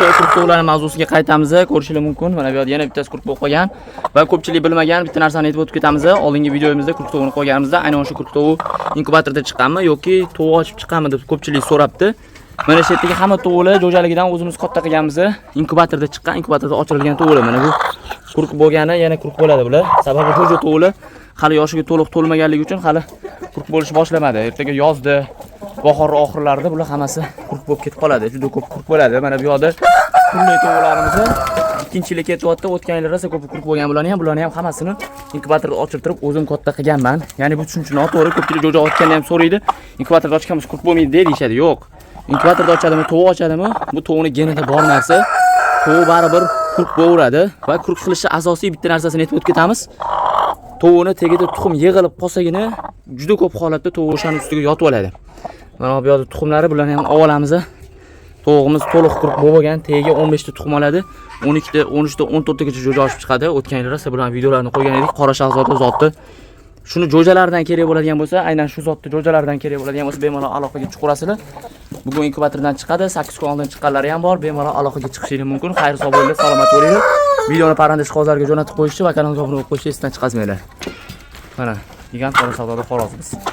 O'sha kurk tovuqlarning mavzusiga qaytamiz. Ko'rishingiz mumkin. Mana bu yerda yana bittasi kurk bo'lib qolgan va ko'pchilik bilmagan bitta narsani aytib o'tib ketamiz. Oldingi videomizda kurk tovuqni qo'yganimizda aynan o'sha kurk tovuq inkubatorda chiqqanmi yoki tovuq ochib chiqqanmi deb ko'pchilik so'rabdi. Mana shu yerdagi hamma tovuqlar jo'jaligidan o'zimiz katta qilganmiz. Inkubatorda chiqqan, inkubatorda ochirilgan tovuqlar. Mana bu kurk bo'lgani yana kurk bo'ladi bular. Sababi jo'ja tovuqlar hali yoshiga to'liq to'lmaganligi uchun hali kurk bo'lish boshlamadi. Ertaga yozda, bahor oxirlarida bular hammasi kurk bo'lib ketib qoladi. Juda ko'p kurk bo'ladi. Mana bu yoqda pulli tovuqlarimiz ikkinchi yili ketyapti. O'tgan yili rosa ko'p kurk bo'lgan bularni ham hammasini inkubatorda ochirtirib o'zim katta qilganman. Ya'ni bu tushuncha noto'g'ri. Ko'pchilik jo'ja ochganda ham so'raydi. Inkubatorda ochganmiz, kurk bo'lmaydi deyishadi. Yo'q. Inkubatorda ochadimi, tovuq ochadimi? Bu tovuqni genida bor narsa. Tovuq baribir kurk bo'laveradi va kurk qilishni asosiy bitta narsasini aytib o'tib ketamiz. Tovuqni tagida tuxum yig'ilib qolsagina juda ko'p holatda tovuq o'shani ustiga yotib oladi. Mana bu yoqda tuxumlari, bularni ham olib olamiz. Tovuqimiz to'liq kurk bo'lgan, tagiga 15 ta tuxum oladi. 12 ta, 13 ta, 14 tagacha jo'ja ochib chiqadi. O'tgan yili rosa bularning videolarini qo'ygan edik. Qora shahzoda zoti. Shuni jo'jalaridan kerak bo'ladigan bo'lsa, aynan shu zotni jo'jalaridan kerak bo'ladigan bo'lsa, bemalol aloqaga chiqaverasizlar. Bugun inkubatordan chiqadi, 8 kun oldin chiqqanlari ham bor. Bemalol aloqaga chiqishingiz mumkin. Xayr sog' bo'linglar, salomat bo'linglar. Videoni parranda ishqibozlarga jo'natib qo'yishni va kanalga obuna bo'lib qo'yishni esdan chiqarmanglar. Mana, gigant qora shahzoda xo'rozimiz.